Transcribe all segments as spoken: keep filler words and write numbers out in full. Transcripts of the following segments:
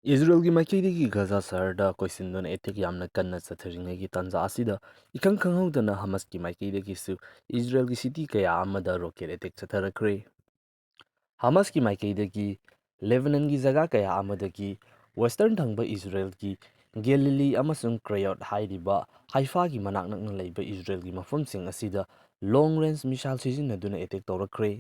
ꯏꯖꯔꯦꯜꯒꯤ ꯃꯥꯏꯀꯩꯗꯒꯤ ꯒꯖꯥ ꯁꯍꯔꯗ ꯀꯣꯏꯁꯤꯟꯗꯨꯅ ꯑꯦꯇꯦꯛ ꯌꯥꯝꯅ ꯀꯟꯅ ꯆꯠꯊꯔꯤꯉꯩꯒꯤ ꯇꯥꯟꯖꯥ ꯑꯁꯤꯗ, ꯏꯈꯪ ꯈꯪꯍꯧꯗꯅ ꯍꯃꯁꯀꯤ ꯃꯥꯏꯀꯩꯗꯒꯤꯁꯨ ꯏꯖꯔꯦꯜꯒꯤ ꯁꯤꯇꯤ ꯀꯌꯥ ꯑꯃꯗ ꯔꯣꯀꯦꯠ ꯑꯦꯇꯦꯛ ꯆꯠꯊꯔꯛꯈ꯭ꯔꯦ꯫ ꯍꯃꯁꯀꯤ ꯃꯥꯏꯀꯩꯗꯒꯤ ꯂꯦꯕꯅꯟꯒꯤ ꯖꯒꯥ ꯀꯌꯥ ꯑꯃꯗꯒꯤ ꯋꯦꯁꯇꯔꯟ ꯊꯪꯕ ꯏꯖꯔꯦꯜꯒꯤ ꯒꯦꯂꯤꯂꯤ ꯑꯃꯁꯨꯡ ꯀ꯭ꯔꯦꯌꯣꯠ ꯍꯥꯏꯔꯤꯕ ꯍꯥꯏꯐꯥꯒꯤ ꯃꯅꯥꯛ ꯅꯛꯅ ꯂꯩꯕ ꯏꯖꯔꯦꯜꯒꯤ ꯃꯐꯝꯁꯤꯡ ꯑꯁꯤꯗ ꯂꯣꯡ ꯔꯦꯟꯖ ꯃꯤꯁꯥꯏꯜ ꯁꯤꯖꯤꯟꯅꯗꯨꯅ ꯑꯦꯇꯦꯛ ꯇꯧꯔꯛꯈ꯭ꯔꯦ꯫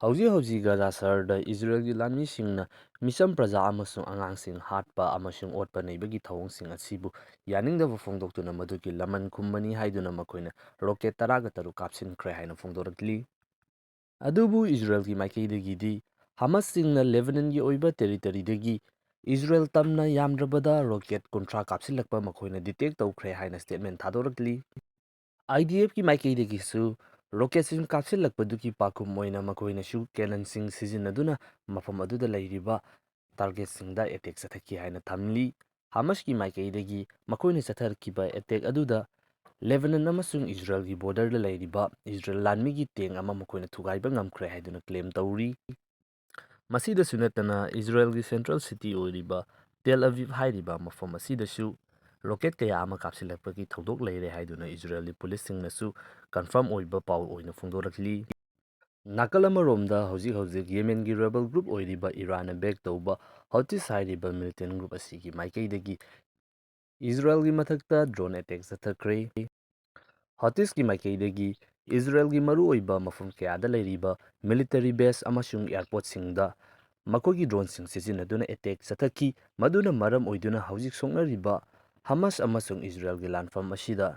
ꯍꯧꯖꯤꯛ ꯍꯧꯖꯤꯛ ꯒꯖꯥ ꯁꯍꯔꯗ ꯏꯖꯔꯦꯜꯒꯤ ꯂꯥꯟꯃꯤꯁꯤꯡꯅ ꯃꯤꯆꯝ ꯄ꯭ꯔꯖꯥ ꯑꯃꯁꯨꯡ ꯑꯉꯥꯡꯁꯤꯡ ꯍꯥꯠꯄ ꯑꯃꯁꯨꯡ ꯑꯣꯠꯄ ꯅꯩꯕꯒꯤ ꯊꯧꯑꯣꯡꯁꯤꯡ ꯑꯁꯤꯕꯨ ꯌꯥꯅꯤꯡꯗꯕ ꯐꯣꯡꯗꯣꯛꯇꯨꯅ ꯃꯗꯨꯒꯤ ꯂꯃꯟ ꯈꯨꯝꯕꯅꯤ ꯍꯥꯏꯗꯨꯅ ꯃꯈꯣꯏꯅ ꯔꯣꯀꯦꯠ ꯇꯔꯥꯒ ꯇꯔꯨꯛ ꯀꯥꯞꯁꯤꯟꯈ꯭ꯔꯦ ꯍꯥꯏꯅ ꯐꯣꯡꯗꯣꯔꯛꯂꯤ꯫ ꯑꯗꯨꯕꯨ ꯏꯖꯔꯦꯜꯒꯤ ꯃꯥꯏꯀꯩꯗꯒꯤꯗꯤ ꯍꯃꯁꯁꯤꯡꯅ ꯂꯦꯕꯅꯟꯒꯤ ꯑꯣꯏꯕ ꯇꯦꯔꯤꯇꯣꯔꯤꯗꯒꯤ ꯏꯖꯔꯦꯜ ꯇꯝꯅ ꯌꯥꯝꯗ꯭ꯔꯕꯗ ꯔꯣꯀꯦꯠ ꯀꯨꯟꯊ꯭ꯔꯥ ꯀꯥꯞꯁꯤꯜꯂꯛꯄ ꯃꯈꯣꯏꯅ ꯗꯤꯇꯦꯛ ꯇꯧꯈ꯭ꯔꯦ ꯍꯥꯏꯅ ꯁ꯭ꯇꯦꯠꯃꯦꯟ ꯊꯥꯗꯣꯔꯛꯂꯤ꯫ ꯑꯥꯏ ꯗꯤ ꯑꯦꯐꯀꯤ ꯃꯥꯏꯀꯩꯗꯒꯤꯁꯨ ꯔꯣꯀꯦꯠꯁꯤꯡ ꯀꯥꯞꯁꯤꯜꯂꯛꯄꯗꯨꯒꯤ ꯄꯥꯎꯈꯨꯝ ꯑꯣꯏꯅ ꯃꯈꯣꯏꯅꯁꯨ ꯀꯦꯅꯟꯁꯤꯡ ꯁꯤꯖꯤꯟꯅꯗꯨꯅ ꯃꯐꯝ ꯑꯗꯨꯗ ꯂꯩꯔꯤꯕ ꯇꯥꯔꯒꯦꯠꯁꯤꯡꯗ ꯑꯦꯇꯦꯛ ꯆꯠꯊꯈꯤ ꯍꯥꯏꯅ ꯊꯝꯂꯤ꯫ ꯍꯃꯁꯀꯤ ꯃꯥꯏꯀꯩꯗꯒꯤ ꯃꯈꯣꯏꯅ ꯆꯠꯊꯔꯛꯈꯤꯕ ꯑꯦꯇꯦꯛ ꯑꯗꯨꯗ ꯂꯦꯕꯅꯟ ꯑꯃꯁꯨꯡ ꯏꯖꯔꯦꯜꯒꯤ ꯕꯣꯔꯗꯔꯗ ꯂꯩꯔꯤꯕ ꯏꯖꯔꯦꯜ ꯂꯥꯟꯃꯤꯒꯤ ꯇꯦꯡ ꯑꯃ ꯃꯈꯣꯏꯅ ꯊꯨꯒꯥꯏꯕ ꯉꯝꯈ꯭ꯔꯦ ꯍꯥꯏꯗꯨꯅ ꯀ꯭ꯂꯦꯝ ꯇꯧꯔꯤ꯫ ꯃꯁꯤꯗꯁꯨ ꯅꯠꯇꯅ ꯏꯖꯔꯦꯜꯒꯤ ꯁꯦꯟꯇ꯭ꯔꯦꯜ ꯁꯤꯇꯤ ꯑꯣꯏꯔꯤꯕ ꯇꯦꯜ ꯑꯕꯤꯕ ꯍꯥꯏꯔꯤꯕ ꯃꯐꯝ ꯑꯁꯤꯗꯁꯨ ꯔꯣꯀꯦꯠ ꯀꯌꯥ ꯑꯃ ꯀꯥꯞꯁꯤꯜꯂꯛꯄꯒꯤ ꯊꯧꯗꯣꯛ ꯂꯩꯔꯦ ꯍꯥꯏꯗꯨꯅ ꯏꯖꯔꯦꯜꯒꯤ ꯄꯨꯂꯤꯁꯁꯤꯡꯅꯁꯨ ꯀꯟꯐꯥꯔꯝ ꯑꯣꯏꯕ ꯄꯥꯎ ꯑꯣꯏꯅ ꯐꯣꯡꯗꯣꯔꯛꯂꯤ꯫ ꯅꯥꯀꯜ ꯑꯃꯔꯣꯝꯗ ꯍꯧꯖꯤꯛ ꯍꯧꯖꯤꯛ ꯌꯦꯃꯦꯟꯒꯤ ꯔꯦꯕꯦꯜ ꯒ꯭ꯔꯨꯞ ꯑꯣꯏꯔꯤꯕ ꯏꯔꯥꯟꯅ ꯕꯦꯛ ꯇꯧꯕ ꯍꯧꯇꯤꯁ ꯍꯥꯏꯔꯤꯕ ꯃꯤꯂꯤꯇꯦꯟ ꯒ꯭ꯔꯨꯞ ꯑꯁꯤꯒꯤ ꯃꯥꯏꯀꯩꯗꯒꯤ ꯏꯖꯔꯦꯜꯒꯤ ꯃꯊꯛꯇ ꯗ꯭ꯔꯣꯟ ꯑꯦꯇꯦꯛ ꯆꯠꯊꯈ꯭ꯔꯦ꯫ ꯍꯧꯇꯤꯁꯀꯤ ꯃꯥꯏꯀꯩꯗꯒꯤ ꯏꯖꯔꯦꯜꯒꯤ ꯃꯔꯨꯑꯣꯏꯕ ꯃꯐꯝ ꯀꯌꯥꯗ ꯂꯩꯔꯤꯕ ꯃꯤꯂꯤꯇꯔꯤ ꯕꯦꯁ ꯑꯃꯁꯨꯡ ꯑꯦꯌꯥꯔꯄꯣꯔꯠꯁꯤꯡꯗ ꯃꯈꯣꯏꯒꯤ ꯗ꯭ꯔꯣꯟꯁꯤꯡ ꯁꯤꯖꯤꯟꯅꯗꯨꯅ ꯑꯦꯇꯦꯛ ꯆꯠꯊꯈꯤ꯫ ꯃꯗꯨꯅ ꯃꯔꯝ ꯑꯣꯏꯗꯨꯅ ꯍꯧꯖꯤꯛ ꯁꯣꯛꯅꯔꯤꯕ ꯍꯃꯁ ꯑꯃꯁꯨꯡ ꯏꯖꯔꯦꯜꯒꯤ ꯂꯥꯟꯐꯝ ꯑꯁꯤꯗ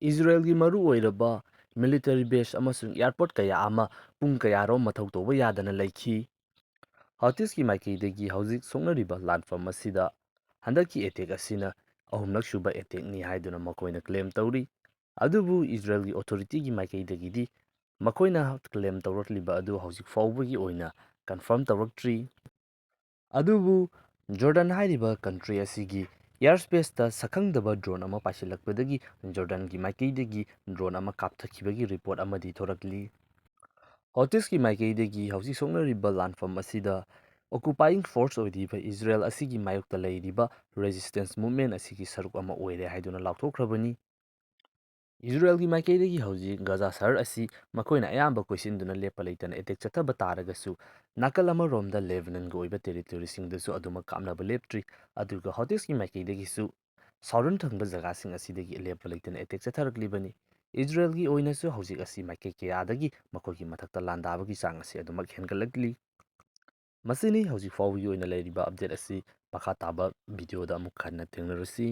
ꯏꯖꯔꯦꯜꯒꯤ ꯃꯔꯨꯑꯣꯏꯔꯕ ꯃꯤꯂꯤꯇꯔꯤ ꯕꯦꯁ ꯑꯃꯁꯨꯡ ꯑꯦꯌꯥꯔꯄꯣꯔꯠ ꯀꯌꯥ ꯑꯃ ꯄꯨꯡ ꯀꯌꯥꯔꯣꯝ ꯃꯊꯧ ꯇꯧꯕ ꯌꯥꯗꯅ ꯂꯩꯈꯤ꯫ ꯍꯧꯇꯤꯁꯀꯤ ꯃꯥꯏꯀꯩꯗꯒꯤ ꯍꯧꯖꯤꯛ ꯁꯣꯛꯅꯔꯤꯕ ꯂꯥꯟꯐꯝ ꯑꯁꯤꯗ ꯍꯟꯗꯛꯀꯤ ꯑꯦꯇꯦꯛ ꯑꯁꯤꯅ ꯑꯍꯨꯝꯂꯛ ꯁꯨꯕ ꯑꯦꯇꯦꯛꯅꯤ ꯍꯥꯏꯗꯨꯅ ꯃꯈꯣꯏꯅ ꯀ꯭ꯂꯦꯝ ꯇꯧꯔꯤ꯫ ꯑꯗꯨꯕꯨ ꯏꯖꯔꯦꯜꯒꯤ ꯑꯣꯊꯣꯔꯤꯇꯤꯒꯤ ꯃꯥꯏꯀꯩꯗꯒꯤꯗꯤ ꯃꯈꯣꯏꯅ ꯀ꯭ꯂꯦꯝ ꯇꯧꯔꯛꯂꯤꯕ ꯑꯗꯨ ꯍꯧꯖꯤꯛ ꯐꯥꯎꯕꯒꯤ ꯑꯣꯏꯅ ꯀꯟꯐꯥꯔꯝ ꯇꯧꯔꯛꯇ꯭ꯔꯤ꯫ ꯑꯗꯨꯕꯨ ꯖꯣꯔꯗꯟ ꯍꯥꯏꯔꯤꯕ ꯀꯟꯇ꯭ꯔꯤ ꯑꯁꯤꯒꯤ ꯑꯦꯌꯔ ꯁ꯭ꯄꯦꯁꯇ ꯁꯛꯈꯪꯗꯕ ꯗ꯭ꯔꯣꯟ ꯑꯃ ꯄꯥꯏꯁꯤꯜꯂꯛꯄꯗꯒꯤ ꯖꯣꯔꯗꯟꯒꯤ ꯃꯥꯏꯀꯩꯗꯒꯤ ꯗ꯭ꯔꯣꯟ ꯑꯃ ꯀꯥꯞꯊꯈꯤꯕꯒꯤ ꯔꯤꯄꯣꯔꯠ ꯑꯃꯗꯤ ꯊꯣꯔꯛꯂꯤ꯫ ꯍꯧꯇꯤꯁꯀꯤ ꯃꯥꯏꯀꯩꯗꯒꯤ ꯍꯧꯖꯤꯛ ꯁꯣꯛꯅꯔꯤꯕ ꯂꯥꯟꯐꯝ ꯑꯁꯤꯗ ꯑꯣꯀꯨꯄꯥꯏꯌꯤꯡ ꯐꯣꯔꯁ ꯑꯣꯏꯔꯤꯕ ꯏꯖꯔꯦꯜ ꯑꯁꯤꯒꯤ ꯃꯥꯌꯣꯛꯇ ꯂꯩꯔꯤꯕ ꯔꯦꯖꯤꯁꯇꯦꯟꯁ ꯃꯨꯚꯃꯦꯟ ꯑꯁꯤꯒꯤ ꯁꯔꯨꯛ ꯑꯃ ꯑꯣꯏꯔꯦ ꯍꯥꯏꯗꯨꯅ ꯂꯥꯎꯊꯣꯛꯈ꯭ꯔꯕꯅꯤ꯫ ꯏꯖꯔꯦꯜꯒꯤ ꯃꯥꯏꯀꯩꯗꯒꯤ ꯍꯧꯖꯤꯛ ꯒꯖꯥ ꯁꯍꯔ ꯑꯁꯤ ꯃꯈꯣꯏꯅ ꯑꯌꯥꯝꯕ ꯀꯣꯏꯁꯤꯟꯗꯨꯅ ꯂꯦꯞꯄ ꯂꯩꯇꯅ ꯑꯦꯇꯦꯛ ꯆꯠꯊꯕ ꯇꯥꯔꯒꯁꯨ, ꯅꯥꯀꯜ ꯑꯃꯔꯣꯝꯗ ꯂꯦꯕꯅꯟꯒꯤ ꯑꯣꯏꯕ ꯇꯦꯔꯤꯇꯣꯔꯤꯁꯤꯡꯗꯁꯨ ꯑꯗꯨꯃꯛ ꯀꯥꯞꯅꯕ ꯂꯦꯞꯇ꯭ꯔꯤ꯫ ꯑꯗꯨꯒ ꯍꯧꯇꯤꯁꯀꯤ ꯃꯥꯏꯀꯩꯗꯒꯤꯁꯨ ꯁꯥꯎꯔꯟ ꯊꯪꯕ ꯖꯒꯥꯁꯤꯡ ꯑꯁꯤꯗꯒꯤ ꯂꯦꯞꯄ ꯂꯩꯇꯅ ꯑꯦꯇꯦꯛ ꯆꯠꯊꯔꯛꯂꯤꯕꯅꯤ꯫ ꯏꯖꯔꯦꯜꯒꯤ ꯑꯣꯏꯅꯁꯨ ꯍꯧꯖꯤꯛ ꯑꯁꯤ ꯃꯥꯏꯀꯩ ꯀꯌꯥꯗꯒꯤ ꯃꯈꯣꯏꯒꯤ ꯃꯊꯛꯇ ꯂꯥꯟꯗꯥꯕꯒꯤ ꯆꯥꯡ ꯑꯁꯤ ꯑꯗꯨꯃꯛ ꯍꯦꯟꯒꯠꯂꯛꯂꯤ꯫ ꯃꯁꯤꯅꯤ ꯍꯧꯖꯤꯛ ꯐꯥꯎꯕꯒꯤ ꯑꯣꯏꯅ ꯂꯩꯔꯤꯕ ꯑꯞꯗꯦꯠ ꯑꯁꯤ꯫ ꯃꯈꯥ ꯇꯥꯕ ꯚꯤꯗꯤꯑꯣꯗ ꯑꯃꯨꯛ ꯍꯟꯅ ꯊꯦꯡꯅꯔꯁꯤ꯫